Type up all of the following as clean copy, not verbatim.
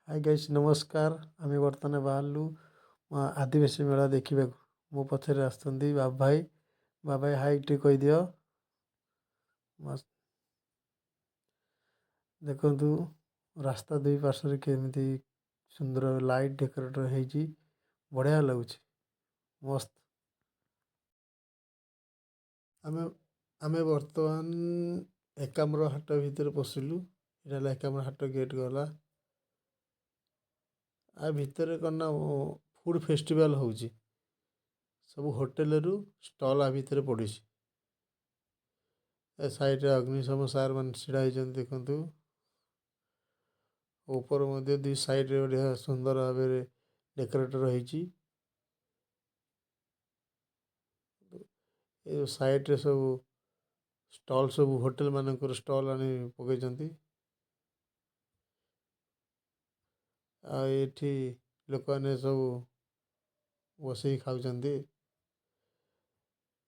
High guys, ନମସ୍କାର। ଆମେ ବର୍ତ୍ତମାନ ବାହାରିଲୁ ଆଦିବାସୀ ମେଳା ଦେଖିବାକୁ। ମୋ ପଛରେ ଆସୁଛନ୍ତି ବାବୁ ଭାଇ। ବାବୁ ଭାଇ, ହାଇ ଟିକେ କହିଦିଅ। ମସ୍ତ। ଦେଖନ୍ତୁ, ରାସ୍ତା ଦୁଇ ପାର୍ଶ୍ୱରେ କେମିତି ସୁନ୍ଦର ଲାଇଟ୍ ଡେକୋରେଟ୍ ହେଇଛି। ବଢ଼ିଆ ଲାଗୁଛି, ମସ୍ତ। ଆମେ ବର୍ତ୍ତମାନ ଏକାମ୍ର ହାଟ ଭିତରେ ପଶିଲୁ। ଏଇଟା ହେଲା ଏକାମ୍ର ହାଟ ଗେଟ୍ ଗଲା। ଆ ଭିତରେ କ'ଣ ନା ଫୁଡ଼୍ ଫେଷ୍ଟିଭାଲ୍ ହେଉଛି। ସବୁ ହୋଟେଲରୁ ଷ୍ଟଲ୍ ଆ ଭିତରେ ପଡ଼ିଛି। ଏ ସାଇଡ଼ରେ ଅଗ୍ନିଶମ ସାର୍ ମାନେ ଛିଡ଼ା ହେଇଛନ୍ତି, ଦେଖନ୍ତୁ। ଉପରେ ମଧ୍ୟ ଦୁଇ ସାଇଡ଼ରେ ବଢ଼ିଆ ସୁନ୍ଦର ଭାବରେ ଡେକୋରେଟର ହେଇଛି। ଏ ସାଇଡ଼ରେ ସବୁ ଷ୍ଟଲ୍, ସବୁ ହୋଟେଲ ମାନଙ୍କର ଷ୍ଟଲ୍ ଆଣି ପକେଇଛନ୍ତି। ଆଉ ଏଠି ଲୋକମାନେ ସବୁ ବସିକି ଖାଉଛନ୍ତି।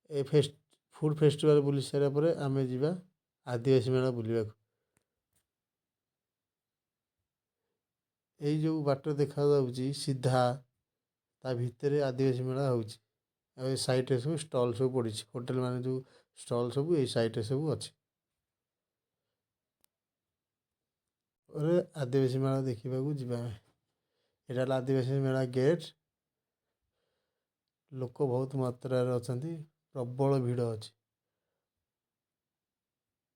ଏ ଫୁଡ଼୍ ଫେଷ୍ଟିଭାଲ୍ ବୁଲି ସାରିଲା ପରେ ଆମେ ଯିବା ଆଦିବାସୀ ମେଳା ବୁଲିବାକୁ। ଏଇ ଯେଉଁ ବାଟ ଦେଖାଯାଉଛି ସିଧା, ତା ଭିତରେ ଆଦିବାସୀ ମେଳା ହେଉଛି। ଆଉ ଏ ସାଇଡ଼ରେ ସବୁ ଷ୍ଟଲ୍ ସବୁ ପଡ଼ିଛି। ହୋଟେଲ ମାନେ ଯେଉଁ ଷ୍ଟଲ୍ ସବୁ ଏଇ ସାଇଡ଼ରେ ସବୁ ଅଛି। ପରେ ଆଦିବାସୀ ମେଳା ଦେଖିବାକୁ ଯିବା ଆମେ। ଏଇଟା ହେଲା ଆଦିବାସୀ ମେଳା ଗେଟ୍। ଲୋକ ବହୁତ ମାତ୍ରାରେ ଅଛନ୍ତି, ପ୍ରବଳ ଭିଡ଼ ଅଛି।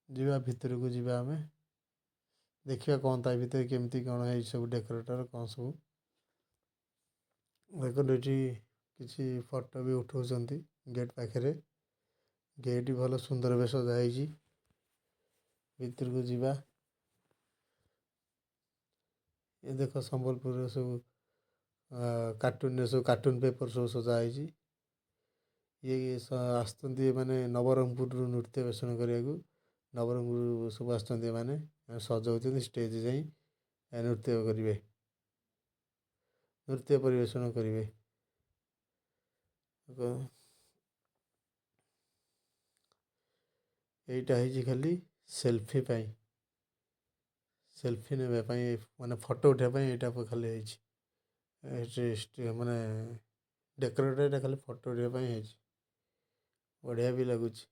ଯିବା, ଭିତରକୁ ଯିବା ଆମେ। ଦେଖିବା କ'ଣ ତା ଭିତରେ କେମିତି କ'ଣ ହେଇଛି ସବୁ ଡେକୋରେଟର କ'ଣ ସବୁ। ଦେଖନ୍ତୁ, ଏଠି କିଛି ଫଟୋ ବି ଉଠଉଛନ୍ତି ଗେଟ୍ ପାଖରେ। ଗେଟ୍ ଭଲ ସୁନ୍ଦର ବେଶ ସଜା ହେଇଛି। ଭିତରକୁ ଯିବା। ଏ ଦେଖ, ସମ୍ବଲପୁରର ସବୁ କାର୍ଟୁନରେ ସବୁ, କାର୍ଟୁନ ପେପର ସବୁ ସଜା ହେଇଛି। ଇଏ ଆସିଛନ୍ତି ଏମାନେ ନବରଙ୍ଗପୁରରୁ ନୃତ୍ୟ ବେଷଣ କରିବାକୁ। ନବରଙ୍ଗପୁରରୁ ସବୁ ଆସିଛନ୍ତି ଏମାନେ। ସଜଉଛନ୍ତି, ଷ୍ଟେଜ୍ ଯାଇ ନୃତ୍ୟ କରିବେ, ନୃତ୍ୟ ପରିବେଷଣ କରିବେ। ଏଇଟା ହେଇଛି ଖାଲି ସେଲଫି ପାଇଁ, ସେଲଫି ନେବା ପାଇଁ, ମାନେ ଫଟୋ ଉଠେଇବା ପାଇଁ ଏଇଟା ଖାଲି ହେଇଛି। ଏଠି ମାନେ ଡେକୋରେଟ୍, ଏଇଟା ଖାଲି ଫଟୋ ଉଠେଇବା ପାଇଁ ହେଇଛି। ବଢ଼ିଆ ବି ଲାଗୁଛି।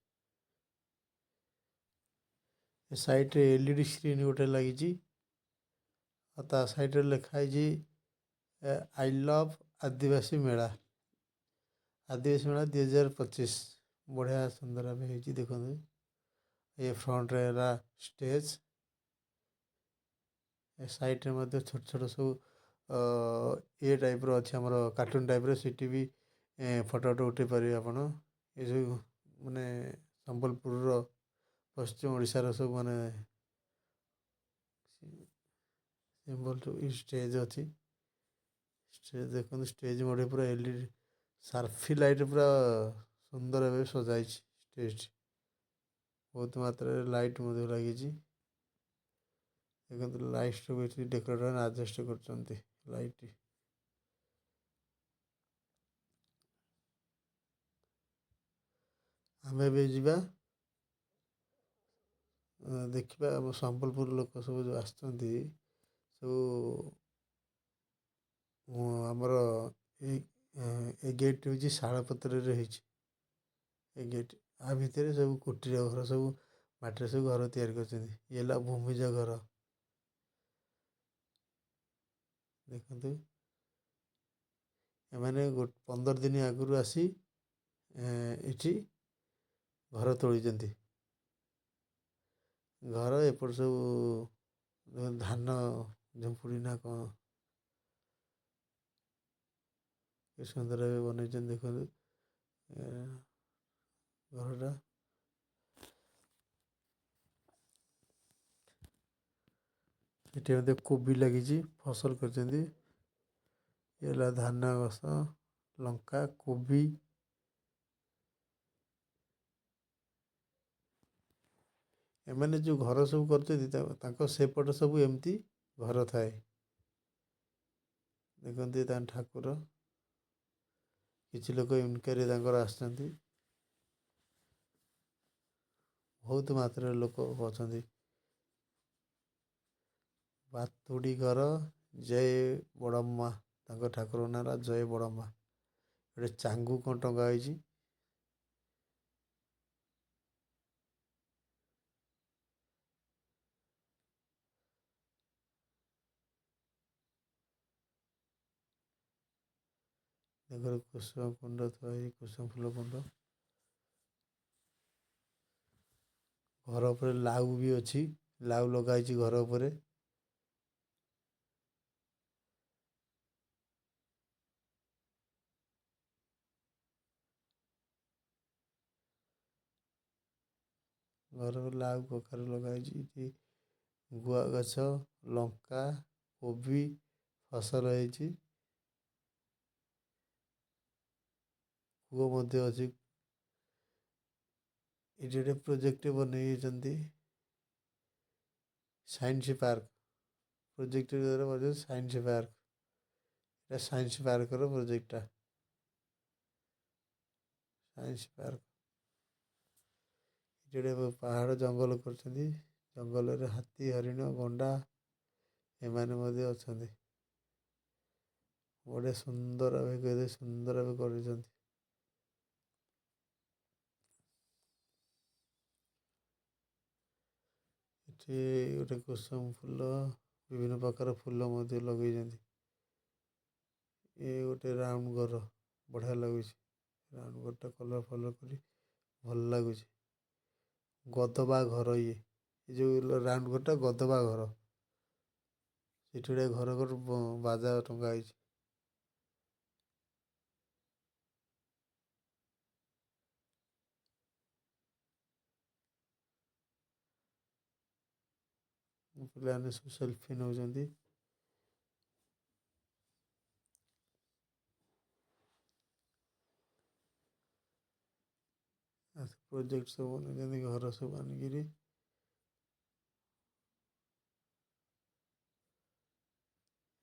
ଏ ସାଇଡ଼ରେ ଏଲଇଡି ସ୍କ୍ରିନ୍ ଗୋଟେ ଲାଗିଛି ଆଉ ତା ସାଇଡ଼ରେ ଲେଖା ହେଇଛି "I love ଆଦିବାସୀ ମେଳା", ଆଦିବାସୀ ମେଳା 2025। ବଢ଼ିଆ ସୁନ୍ଦର ଭାବେ ହେଇଛି, ଦେଖନ୍ତୁ। ଏ ଫ୍ରଣ୍ଟରେ ହେଲା ଷ୍ଟେଜ୍। ଏ ସାଇଡ଼ରେ ମଧ୍ୟ ଛୋଟ ଛୋଟ ସବୁ ଇଏ ଟାଇପ୍ର ଅଛି, ଆମର କାର୍ଟୁନ୍ ଟାଇପ୍ର। ସେଠି ବି ଫଟୋ ଫଟୋ ଉଠେଇ ପାରିବେ ଆପଣ। ଏସବୁ ମାନେ ସମ୍ବଲପୁରର, ପଶ୍ଚିମ ଓଡ଼ିଶାର ସବୁ ମାନେ ସିମ୍ବଲ ସବୁ। ଷ୍ଟେଜ୍ ଅଛି, ଷ୍ଟେଜ୍ ଦେଖନ୍ତୁ। ଷ୍ଟେଜ୍ ମଧ୍ୟ ପୁରା ଏଲଇଡି ସାର୍ଫି ଲାଇଟ୍, ପୁରା ସୁନ୍ଦର ଭାବେ ସଜା ହେଇଛି ଷ୍ଟେଜ୍। ବହୁତ ମାତ୍ରାରେ ଲାଇଟ୍ ମଧ୍ୟ ଲାଗିଛି, ଦେଖନ୍ତୁ। ଲାଇଟ୍ ସବୁ ଏଠି ଡେକୋରେଟ୍ ଆଡଜଷ୍ଟ କରୁଛନ୍ତି ଲାଇଟ୍। ଆମେ ଏବେ ଯିବା ଦେଖିବା, ଆମ ସମ୍ବଲପୁର ଲୋକ ସବୁ ଯେଉଁ ଆସିଛନ୍ତି ସବୁ। ଆମର ଏଇ ଏ ଗେଟ୍ ହେଉଛି ଶାଳପତ୍ରରେ ହେଇଛି ଏ ଗେଟ୍। ଆ ଭିତରେ ସବୁ କୁଟୀର ଘର, ସବୁ ମାଟିରେ ସବୁ ଘର ତିଆରି କରିଛନ୍ତି। ଇଏ ହେଲା ଭୂମିଜ ଘର, ଦେଖନ୍ତୁ। ଏମାନେ 15 ଦିନ ଆଗରୁ ଆସି ଏଠି ଘର ତୋଳିଛନ୍ତି ଘର। ଏପଟ ସବୁ ଧାନ ଝୁମ୍ପୁଡ଼ି ନା କ'ଣ, କି ସୁନ୍ଦର ଭାବେ ବନେଇଛନ୍ତି, ଦେଖନ୍ତୁ ଘରଟା। ଏଠି ମଧ୍ୟ କୋବି ଲାଗିଛି, ଫସଲ କରିଛନ୍ତି। ଇଏ ହେଲା ଧାନ ଗଛ, ଲଙ୍କା, କୋବି। ଏମାନେ ଯେଉଁ ଘର ସବୁ କରିଛନ୍ତି, ତାଙ୍କ ସେପଟ ସବୁ ଏମିତି ଘର ଥାଏ। ଦେଖନ୍ତୁ, ତାଙ୍କ ଠାକୁର। କିଛି ଲୋକ ଇନକ୍ୱାରି ତାଙ୍କର ଆସିଛନ୍ତି। ବହୁତ ମାତ୍ରାରେ ଲୋକ ଅଛନ୍ତି। ବାତୁଡ଼ି ଘର, ଜୟ ବଡ଼ମ୍ମା ତାଙ୍କ ଠାକୁରଙ୍କ ନାଁ ହେଲା ଜୟ ବଡ଼ମ୍ମା। ଗୋଟେ ଚାଙ୍ଗୁ କଣ ଟଙ୍ଗା ହେଇଛି। ତାଙ୍କର କୁସୁମ କୁଣ୍ଡ ଥୁଆ ହେଇଛି, କୁସୁମ ଫୁଲ କୁଣ୍ଡ। ଘର ଉପରେ ଲାଉ ବି ଅଛି, ଲାଉ ଲଗା ହେଇଛି ଘର ଉପରେ। ଘର ଉପରେ ଲାଉ କଖାରୁ ଲଗା ହେଇଛି। ଏଠି ଗୁଆ ଗଛ, ଲଙ୍କା, କୋବି ଫସଲ ହେଇଛି। କୂଅ ମଧ୍ୟ ଅଛି। ଏଠି ଗୋଟେ ପ୍ରୋଜେକ୍ଟ ବନେଇଛନ୍ତି। Science park project science park. ଏଟା ସାଇନ୍ସ ପାର୍କର ପ୍ରୋଜେକ୍ଟଟା। Science park. ଏଠି ଗୋଟେ ପାହାଡ଼ ଜଙ୍ଗଲ କରିଛନ୍ତି। ଜଙ୍ଗଲରେ ହାତୀ, ହରିଣ, ଗଣ୍ଡା ଏମାନେ ମଧ୍ୟ ଅଛନ୍ତି। ବଢ଼ିଆ ସୁନ୍ଦର ଭାବେ ସୁନ୍ଦର ଭାବେ କରିଛନ୍ତି। ଏଠି ଗୋଟେ କୁସୁମ ଫୁଲ, ବିଭିନ୍ନ ପ୍ରକାର ଫୁଲ ମଧ୍ୟ ଲଗେଇଛନ୍ତି। ଏ ଗୋଟେ ରାଉଣ୍ଡ ଘର, ବଢ଼ିଆ ଲାଗୁଛି। ରାଉଣ୍ଡ ଘରଟା କଲର ଫଲର କରି ଭଲ ଲାଗୁଛି। ଗଦବା ଘର ଇଏ, ଏ ଯୋଉ ରାଉଣ୍ଡ ଘରଟା ଗଦବା ଘର। ସେଠି ଗୋଟେ ଘର ଘର ବାଜା ଟଙ୍ଗା ହେଇଛି। ପିଲାମାନେ ସବୁ ସେଲଫି ନେଉଛନ୍ତି। ପ୍ରୋଜେକ୍ଟ ସବୁ ବନେଇଛନ୍ତି ଘର ସବୁ ଆଣିକିରି।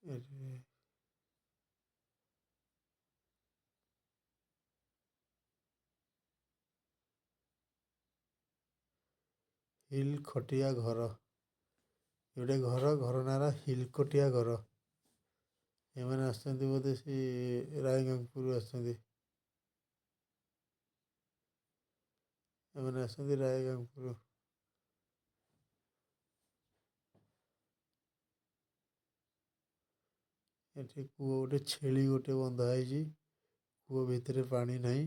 ଏଠି ହିଲ୍ ଖଟିଆ ଘର, ଗୋଟେ ଘର, ଘର ନାଁ ହେଲା ହିଲକଟିଆ ଘର। ଏମାନେ ଆସିଛନ୍ତି ବୋଧେ ସେ ରାୟଗଙ୍ଗପୁରରୁ ଆସିଛନ୍ତି। ଏମାନେ ଆସିଛନ୍ତି ରାୟଗଙ୍ଗପୁରରୁ। ଏଠି କୂଅ ଗୋଟେ, ଛେଳି ଗୋଟେ ବନ୍ଧା ହେଇଛି। କୂଅ ଭିତରେ ପାଣି ନାହିଁ,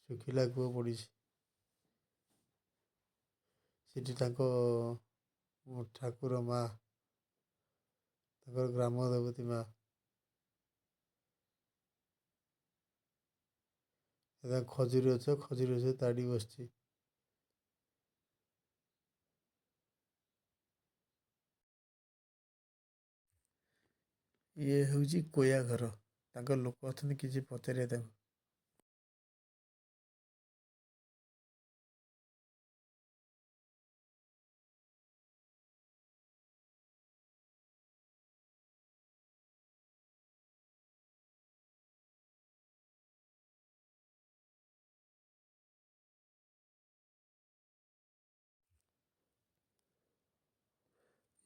ଶୁଖିଲା କୂଅ ପଡ଼ିଛି। ସେଠି ତାଙ୍କ ଠାକୁର ମା, ତାଙ୍କର ଗ୍ରାମ ଦେବତୀ ମା। ଖଜୁରୀ ଗଛ, ଖଜୁରୀ ଗଛ ତାଡ଼ି ବସିଛି। ଇଏ ହେଉଛି କୋୟା ଘର। ତାଙ୍କ ଲୋକ ଅଛନ୍ତି, କିଛି ପଚାରିବା ତାଙ୍କୁ।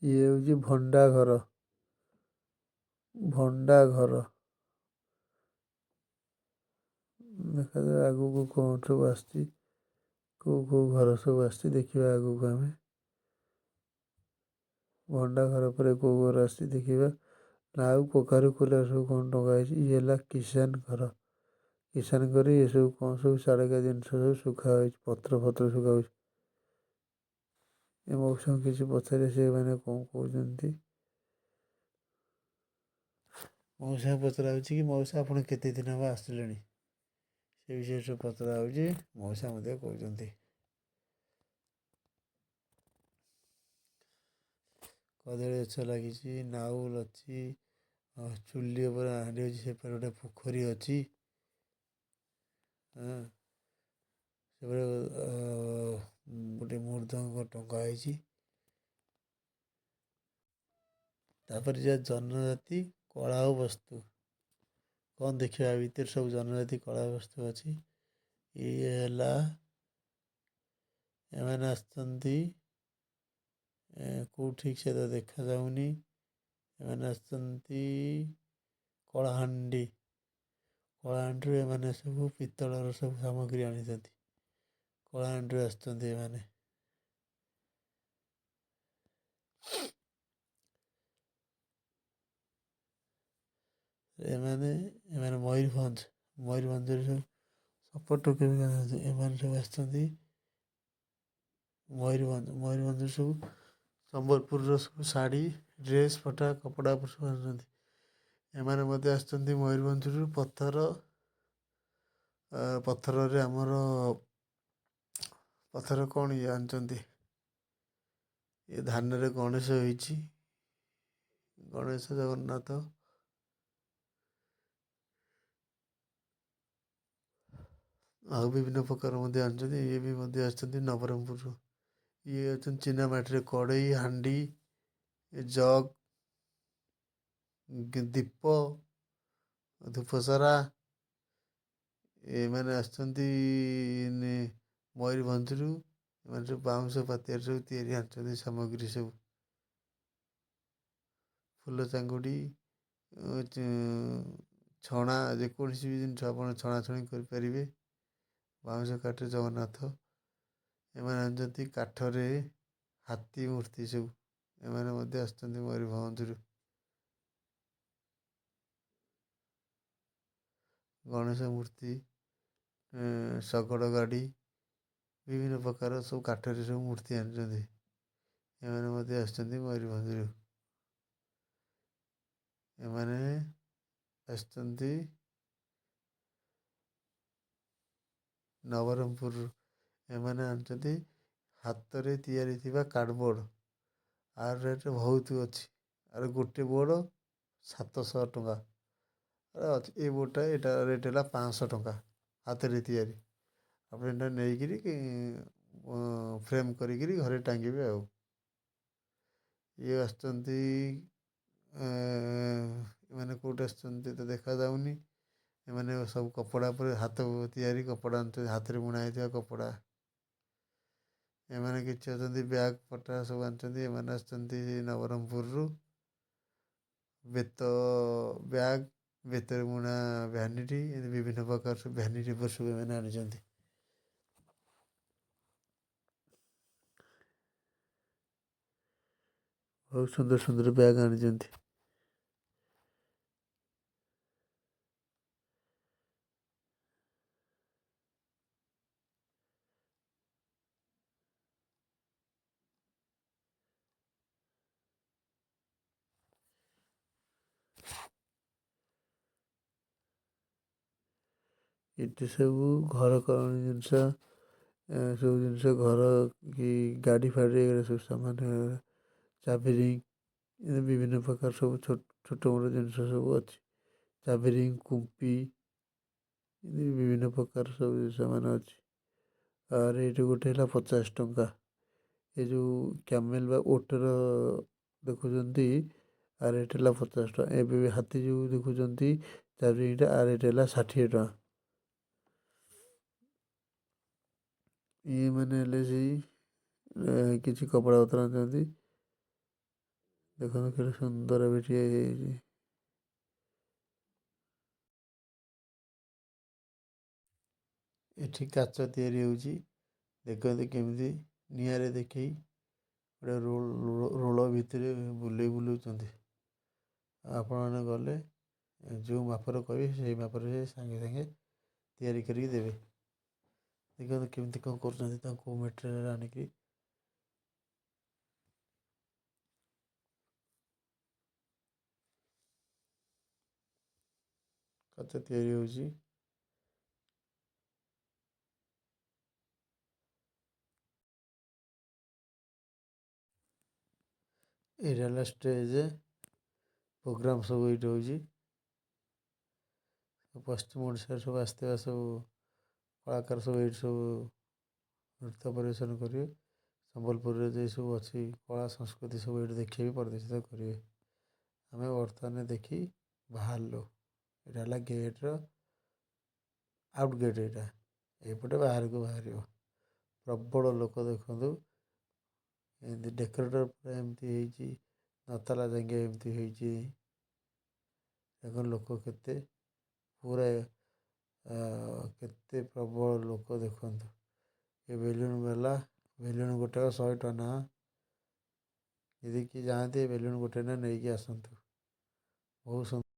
ଇଏ ହେଉଛି ଭଣ୍ଡା ଘର। ଭଣ୍ଡା ଘର ଦେଖାଯାଉ ଆଗକୁ କଣ ସବୁ ଆସିଛି, କୋଉ କୋଉ ଘର ସବୁ ଆସିଛି ଦେଖିବା ଆଗକୁ ଆମେ। ଭଣ୍ଡା ଘର ପରେ କୋଉ ଘର ଆସିଛି ଦେଖିବା। ନାଉ କଖାରୁ କୁଲା ସବୁ କଣ ଟଙ୍ଗା ହେଇଛି। ଇଏ ହେଲା କିଷାନ ଘର। କିଷାନ ଘରେ ଏସବୁ କଣ ସବୁ ସାରକା ଜିନିଷ ସବୁ ଶୁଖା ହେଇଛି, ପତ୍ର ଫତ୍ର ଶୁଖା ହଉଛି। ଏ ମଉସାଙ୍କୁ କିଛି ପଚାରେ, ସେମାନେ କଣ କହୁଛନ୍ତି। ମଉସାଙ୍କୁ ପଚରା ହେଉଛି କି ମଉସା ଆପଣ କେତେ ଦିନ ହେବ ଆସିଲେଣି, ସେ ବିଷୟରେ ସବୁ ପଚରା ହେଉଛି। ମଉସା ମଧ୍ୟ କହୁଛନ୍ତି। କଦଳୀ ଗଛ ଲାଗିଛି, ନାଉଲ ଅଛି, ଚୁଲି ଉପରେ ହାଣ୍ଡି ଅଛି, ସେପଟେ ଗୋଟେ ପୋଖରୀ ଅଛି। ହଁ, ସେପଟେ ଗୋଟେ ମୃଦଙ୍ଗ ଟଙ୍ଗା ହେଇଛି। ତାପରେ ଯିବା ଜନଜାତି କଳା ଓ ବସ୍ତୁ କଣ ଦେଖିବା। ଭିତରେ ସବୁ ଜନଜାତି କଳା ବସ୍ତୁ ଅଛି। ଇଏ ହେଲା ଏମାନେ ଆସିଛନ୍ତି କେଉଁଠି ସେ ତ ଦେଖାଯାଉନି। ଏମାନେ ଆସିଛନ୍ତି କଳାହାଣ୍ଡି। କଳାହାଣ୍ଡିରୁ ଏମାନେ ସବୁ ପିତ୍ତଳର ସବୁ ସାମଗ୍ରୀ ଆଣିଛନ୍ତି। କଳାହାଣ୍ଡିରୁ ଆସିଛନ୍ତି ଏମାନେ। ଏମାନେ ଏମାନେ ମୟୂରଭଞ୍ଜ, ମୟୂରଭଞ୍ଜରୁ ସବୁ ସପୋର୍ଟ। ଏମାନେ ସବୁ ଆସିଛନ୍ତି ମୟୂରଭଞ୍ଜ। ମୟୂରଭଞ୍ଜରୁ ସବୁ ସମ୍ବଲପୁରର ସବୁ ଶାଢ଼ୀ, ଡ୍ରେସ୍ ପଟା, କପଡ଼ା ସବୁ ଆଣିଛନ୍ତି। ଏମାନେ ମଧ୍ୟ ଆସିଛନ୍ତି ମୟୂରଭଞ୍ଜରୁ। ପଥର, ପଥରରେ ଆମର ପଥର କ'ଣ ଇଏ ଆଣିଛନ୍ତି। ଏ ଧାନରେ ଗଣେଶ ହେଇଛି, ଗଣେଶ, ଜଗନ୍ନାଥ, ଆଉ ବିଭିନ୍ନ ପ୍ରକାର ମଧ୍ୟ ଆଣିଛନ୍ତି। ଇଏ ବି ମଧ୍ୟ ଆସିଛନ୍ତି ନବରଙ୍ଗପୁରରୁ। ଇଏ ଅଛନ୍ତି ଚିନାମାଟିରେ କଡ଼େଇ, ହାଣ୍ଡି, ଜଗ୍, ଦୀପ, ଧୂପସରା। ଏମାନେ ଆସିଛନ୍ତି ମୟୂରଭଞ୍ଜରୁ। ଏମାନେ ସବୁ ବାଉଁଶ ପାତିଆରେ ସବୁ ତିଆରି ଆଣିଛନ୍ତି ସାମଗ୍ରୀ ସବୁ, ଫୁଲ ଚାଙ୍ଗୁଡ଼ି, ଛଣା, ଯେକୌଣସି ବି ଜିନିଷ ଆପଣ ଛଣାଛଣି କରିପାରିବେ। ବାଉଁଶ କାଠରେ ଜଗନ୍ନାଥ। ଏମାନେ ଆଣିଛନ୍ତି କାଠରେ ହାତୀ ମୂର୍ତ୍ତି ସବୁ। ଏମାନେ ମଧ୍ୟ ଆସିଛନ୍ତି ମୟୂରଭଞ୍ଜରୁ। ଗଣେଶ ମୂର୍ତ୍ତି, ଶଗଡ଼ ଗାଡ଼ି, ବିଭିନ୍ନ ପ୍ରକାର ସବୁ କାଠରେ ସବୁ ମୂର୍ତ୍ତି ଆଣିଛନ୍ତି। ଏମାନେ ମଧ୍ୟ ଆସିଛନ୍ତି ମୟୂରଭଞ୍ଜରୁ। ଏମାନେ ଆସିଛନ୍ତି ନବରଙ୍ଗପୁରରୁ। ଏମାନେ ଆଣିଛନ୍ତି ହାତରେ ତିଆରି ଥିବା କାର୍ଡ଼ବୋର୍ଡ଼। ଆର ରେଟ୍ ବହୁତ ଅଛି। ଆର ଗୋଟେ ବୋର୍ଡ଼ 700 ଟଙ୍କା ଅଛି। ଏ ବୋର୍ଡ଼ଟା, ଏଇଟା ରେଟ୍ ହେଲା 500 ଟଙ୍କା, ହାତରେ ତିଆରି। ଆପଣ ଏଇଟା ନେଇକିରି ଫ୍ରେମ୍ କରିକିରି ଘରେ ଟାଙ୍ଗିବେ। ଆଉ ଇଏ ଆସିଛନ୍ତି, ଏମାନେ କେଉଁଠି ଆସିଛନ୍ତି ତ ଦେଖାଯାଉନି। ଏମାନେ ସବୁ କପଡ଼ା ଉପରେ ହାତ ତିଆରି କପଡ଼ା ଆଣିଛନ୍ତି, ହାତରେ ବୁଣା ହେଇଥିବା କପଡ଼ା। ଏମାନେ କିଛି ଅଛନ୍ତି ବ୍ୟାଗ୍ ପଟା ସବୁ ଆଣିଛନ୍ତି। ଏମାନେ ଆସିଛନ୍ତି ନବରଙ୍ଗପୁରରୁ। ବେତ ବ୍ୟାଗ୍, ବେତରେ ବୁଣା ଭ୍ୟାନିଟି, ଏମିତି ବିଭିନ୍ନ ପ୍ରକାର ସବୁ ଭ୍ୟାନିଟି ଉପରେ ସବୁ ଏମାନେ ଆଣିଛନ୍ତି। ବହୁତ ସୁନ୍ଦର ସୁନ୍ଦର ବ୍ୟାଗ୍ ଆଣିଛନ୍ତି। ଏଠି ସବୁ ଘରକରଣା ଜିନିଷ, ସବୁ ଜିନିଷ, ଘର କି ଗାଡ଼ି ଫାଡ଼ି, ଏଗୁଡ଼ା ସବୁ ସାମାନ, ଚାବି ରିଙ୍ଗ, ବିଭିନ୍ନ ପ୍ରକାର ସବୁ ଛୋଟ ଛୋଟ ମୋଟ ଜିନିଷ ସବୁ ଅଛି। ଚାବି ରିଙ୍ଗ, କୁମ୍ପି, ବିଭିନ୍ନ ପ୍ରକାର ସବୁ ସାମାନ ଅଛି। ଆଉ ଏଇଠି ଗୋଟେ ହେଲା 50 ଟଙ୍କା। ଏ ଯେଉଁ କ୍ୟାମେଲ ବା ଓଟର ଦେଖୁଛନ୍ତି, ଆ ରେଟ୍ ହେଲା 50 ଟଙ୍କା। ଏବେ ବି ହାତୀ ଯେଉଁ ଦେଖୁଛନ୍ତି ଚାବି ରିଙ୍ଗଟା, ଆ ରେଟ୍ ହେଲା 60 ଟଙ୍କା। ଇଏ ମାନେ ହେଲେ ସେଇ କିଛି କପଡ଼ା ପତ୍ର ଆଣିଛନ୍ତି। ଦେଖନ୍ତୁ, କେତେ ସୁନ୍ଦର ବି ଠିଆ ହେଇଯାଇଛି। ଏଠି କାଚ ତିଆରି ହେଉଛି। ଦେଖନ୍ତୁ, କେମିତି ନିଆଁରେ ଦେଖେଇ ଗୋଟେ ରୋଲ ଭିତରେ ବୁଲେଇ ବୁଲଉଛନ୍ତି। ଆପଣମାନେ ଗଲେ ଯେଉଁ ମାପରେ କହିବେ, ସେଇ ମାପରେ ସେ ସାଙ୍ଗେ ସାଙ୍ଗେ ତିଆରି କରିକି ଦେବେ। ଦେଖନ୍ତୁ, କେମିତି କ'ଣ କରୁଛନ୍ତି ତାଙ୍କୁ ମେଟେରିଆଲ୍ ଆଣିକି। କାଚ ତିଆରି ହେଉଛି। ଏଇଟା ହେଲା ଷ୍ଟେଜ୍। ପ୍ରୋଗ୍ରାମ୍ ସବୁ ଏଇଠି ହେଉଛି। ପଶ୍ଚିମ ଓଡ଼ିଶାରେ ସବୁ ଆସିଥିବା ସବୁ କଳାକାର ସବୁ ଏଇଠି ସବୁ ନୃତ୍ୟ ପରିବେଷଣ କରିବେ। ସମ୍ବଲପୁରରେ ଯେ ସବୁ ଅଛି କଳା ସଂସ୍କୃତି, ସବୁ ଏଇଠି ଦେଖେଇବେ, ପ୍ରଦର୍ଶିତ କରିବେ। ଆମେ ବର୍ତ୍ତମାନ ଦେଖି ବାହାରିଲୁ। ଏଇଟା ହେଲା ଗେଟ୍ର ଆଉଟ୍ ଗେଟ୍। ଏଇଟା ଏପଟେ ବାହାରକୁ ବାହାରିବ। ପ୍ରବଳ ଲୋକ ଦେଖନ୍ତୁ। ଏମିତି ଡେକୋରେଟର୍ ପୁରା ଏମିତି ହେଇଛି। ନତାଲା ଯାଙ୍କେ ଏମିତି ହେଇଚି। ଦେଖ ଲୋକ କେତେ ପୁରା କେତେ ପ୍ରବଳ ଲୋକ ଦେଖନ୍ତୁ। ଏ ବେଲୁନ ବାଲା ବେଲୁନ ଗୋଟାକ 100 ଟଙ୍କା ନେଖା। ଯଦି କିଏ ଯାଆନ୍ତି, ବେଲୁନ ଗୋଟେ ନେଖା ନେଇକି ଆସନ୍ତୁ। ବହୁତ ସୁନ୍ଦର।